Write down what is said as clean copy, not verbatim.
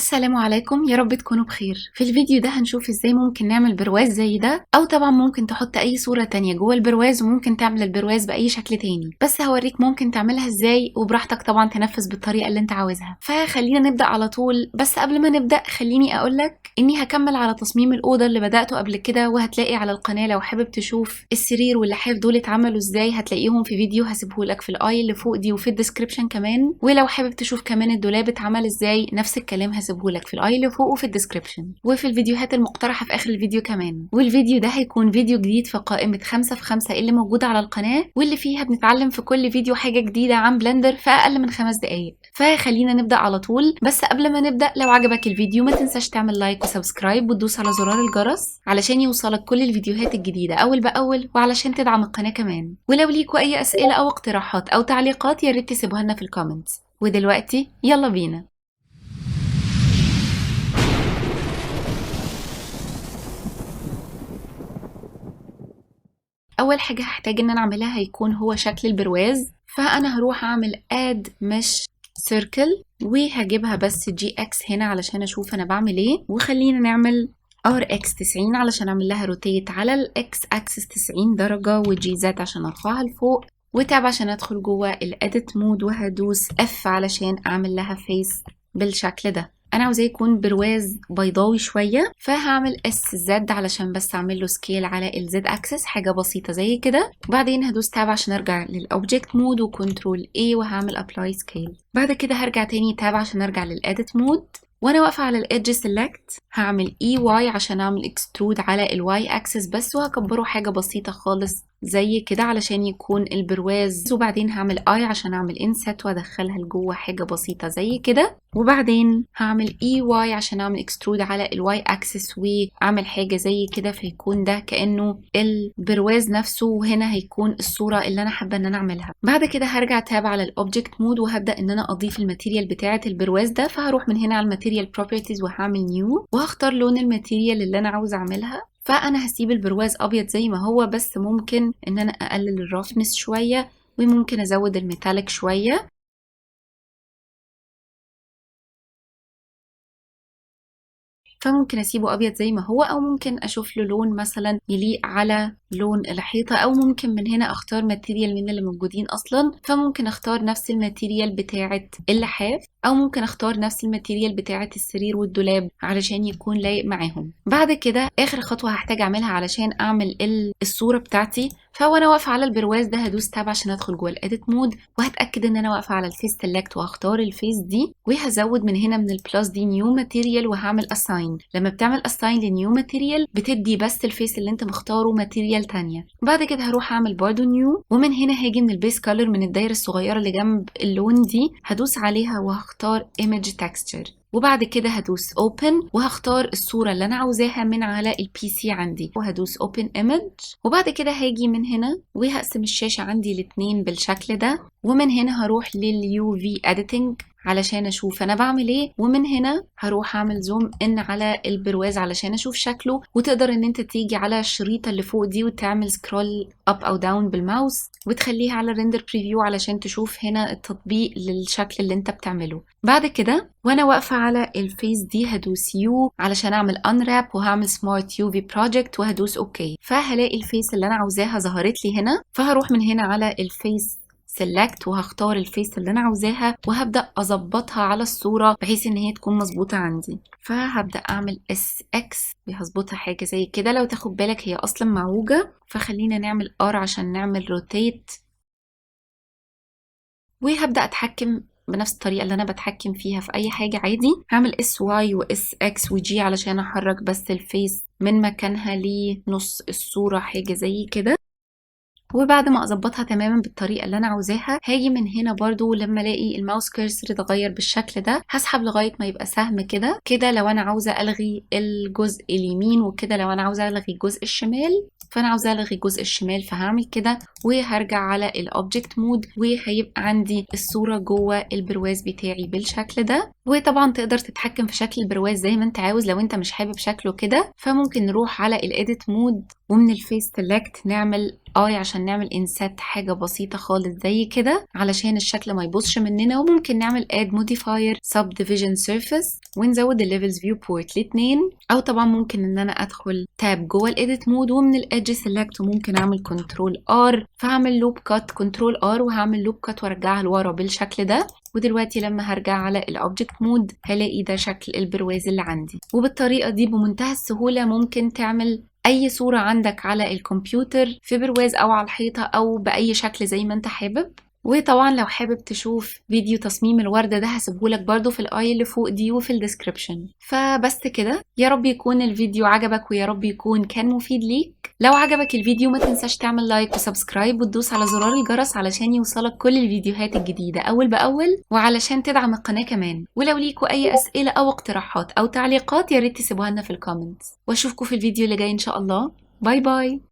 السلام عليكم، يا رب تكونوا بخير. في الفيديو ده هنشوف ازاي ممكن نعمل برواز زي ده، او طبعا ممكن تحط اي صورة تانية جوه البرواز، وممكن تعمل البرواز باي شكل تاني، بس هوريك ممكن تعملها ازاي، وبراحتك طبعا تنفذ بالطريقة اللي انت عاوزها. فخلينا نبدأ على طول. بس قبل ما نبدأ خليني اقولك اني هكمل على تصميم الأوضة اللي بدأته قبل كده، وهتلاقي على القناة لو حابب تشوف السرير واللحاف دول اتعملوا ازاي هتلاقيهم في فيديو هسيبهولك في ال i اللي فوق دي وفي ال description كمان. ولو حابب تشوف كمان الدولاب اتعمل ازاي نفس الكلام هسيبهولك في ال i اللي فوق وفي ال description وفي الفيديوهات المقترحة في اخر الفيديو كمان. والفيديو ده هيكون فيديو جديد في قائمة 5 في 5 اللي موجودة على القناة، واللي فيها بنتعلم في كل فيديو حاجة جديدة عن Blender في اقل من 5 دقايق. فخلينا نبدأ على طول. بس قبل ما نبدأ لو عجبك الفيديو ما تنساش تعمل like و subscribe وتدوس على زرار الجرس علشان يوصلك كل الفيديوهات الجديدة أول بأول، وعلشان تدعم القناة كمان. ولو ليكوا أي أسئلة أو اقتراحات أو تعليقات يا ريت تسيبوها لنا في ال comments. ودلوقتي يلا بينا. أول حاجة هحتاج إن أنا أعملها هيكون هو شكل البرواز، فأنا هروح أعمل Add Mesh Circle وهجيبها بس GX هنا علشان أشوف أنا بعمل إيه. وخلينا نعمل RX 90 علشان أعمل لها rotate على ال X axis 90 درجة، و GZ عشان أرفعها لفوق، و tab عشان أدخل جوه ال Edit Mode، وهدوس F علشان أعمل لها face بالشكل ده. أنا عاوزاه يكون برواز بيضاوي شوية، فهعمل SZ علشان بس أعمل له scale على ال Z axis، حاجة بسيطة زي كده. وبعدين هدوس tab عشان أرجع لل object mode و control A وهعمل apply scale. بعد كده هرجع تاني tab عشان أرجع لل edit mode، وأنا واقفة على ال edge select هعمل EY عشان أعمل extrude على ال Y axis بس، وهكبره حاجة بسيطة خالص زي كده علشان يكون البرواز. وبعدين هعمل I عشان أعمل inset وأدخلها لجوه حاجة بسيطة زي كده. وبعدين هعمل EY عشان أعمل extrude على ال Y axis وأعمل حاجة زي كده، فيكون ده كأنه البرواز نفسه، وهنا هيكون الصورة اللي أنا حابة إن أنا أعملها. بعد كده هرجع tab على ال object mode وهبدأ إن أنا أضيف ال material بتاعة البرواز ده، فهروح من هنا على ال material properties وهعمل new وهختار لون ال material اللي أنا عاوزة أعملها. فأنا هسيب البرواز أبيض زي ما هو، بس ممكن إن أنا أقلل ال roughness شوية وممكن أزود ال metallic شوية. فممكن أسيبه أبيض زي ما هو، أو ممكن أشوف له لون مثلا يليق على لون الحيطة، أو ممكن من هنا أختار material من اللي موجودين أصلا. فممكن أختار نفس ال material بتاعة اللحاف، أو ممكن أختار نفس ال material بتاعة السرير والدولاب علشان يكون لايق معاهم. بعد كده آخر خطوة هحتاج أعملها علشان أعمل الصورة بتاعتي، فوأنا واقفة على البرواز ده هدوس tab عشان أدخل جوه ال edit mode، وهتأكد إن أنا واقفة على ال face select وهختار ال face دي، وهزود من هنا من ال plus دي new material وهعمل assign. لما بتعمل assign ل new material بتدي بس ال face اللي انت مختاره material تانية. بعد كده هروح اعمل برضو new، ومن هنا هاجي من ال base color من الدايره الصغيره اللي جنب اللون دي هدوس عليها وهختار image texture، وبعد كده هدوس open وهختار الصورة اللي أنا عاوزاها من على ال PC عندي وهدوس open image. وبعد كده هاجي من هنا وهقسم الشاشة عندي الاتنين بالشكل ده، ومن هنا هروح لل UV editing علشان اشوف انا بعمل ايه، ومن هنا هروح اعمل zoom in على البرواز علشان اشوف شكله. وتقدر ان انت تيجي على الشريطه اللي فوق دي وتعمل scroll up او down بالماوس وتخليها على render preview علشان تشوف هنا التطبيق للشكل اللي انت بتعمله. بعد كده وانا واقفه على ال face دي هدوس U علشان اعمل unwrap وهعمل smart UV project وهدوس okay، فهلاقي ال face اللي انا عاوزاها ظهرت لي هنا. فهروح من هنا على ال face select وهختار ال face اللي انا عاوزاها وهبدا اظبطها على الصوره بحيث ان هي تكون مظبوطه عندي. فهبدا اعمل SX وهظبطها حاجه زي كده. لو تاخد بالك هي اصلا معوجه، فخلينا نعمل R عشان نعمل rotate، وهبدا اتحكم بنفس الطريقه اللي انا بتحكم فيها في اي حاجه عادي. هعمل SY و SX و G علشان احرك بس ال face من مكانها لنص الصوره حاجه زي كده. وبعد ما اظبطها تماما بالطريقه اللي انا عاوزاها هاجي من هنا برضو لما الاقي ال mouse cursor اتغير بالشكل ده هسحب لغايه ما يبقى سهم كده كده لو انا عاوزه الغي الجزء اليمين، وكده لو انا عاوزه الغي الجزء الشمال. فانا عاوزه الغي الجزء الشمال فهعمل كده، وهرجع على ال object mode وهيبقى عندي الصوره جوه البرواز بتاعي بالشكل ده. وطبعا تقدر تتحكم في شكل البرواز زي ما انت عاوز. لو انت مش حابب شكله كده فممكن نروح على ال edit mode، ومن ال face select نعمل I عشان نعمل inset حاجة بسيطة خالص زي كده علشان الشكل ما يبوظش مننا. وممكن نعمل add modifier subdivision surface ونزود ال levels viewport لاتنين، او طبعا ممكن ان انا ادخل tab جوه ال edit mode ومن ال edge select وممكن اعمل control R، فهعمل loop cut control R وهعمل loop cut وارجعها لورا بالشكل ده. ودلوقتي لما هرجع على ال object mode هلاقي ده شكل البرواز اللي عندي. وبالطريقة دي بمنتهى السهولة ممكن تعمل اي صورة عندك على الكمبيوتر في برواز او على الحيطة او باي شكل زي ما انت حابب. وطبعا لو حابب تشوف فيديو تصميم الوردة ده هسيبهولك برضو في ال i اللي فوق دي وفي ال description. فبس كده، يا رب يكون الفيديو عجبك ويا رب يكون كان مفيد ليك. لو عجبك الفيديو ما تنساش تعمل like و subscribe وتدوس على زرار الجرس علشان يوصلك كل الفيديوهات الجديدة أول بأول، وعلشان تدعم القناة كمان. ولو ليكوا أي أسئلة أو اقتراحات أو تعليقات يا ريت تسيبوها لنا في ال comments، واشوفكوا في الفيديو اللي جاي إن شاء الله. bye bye.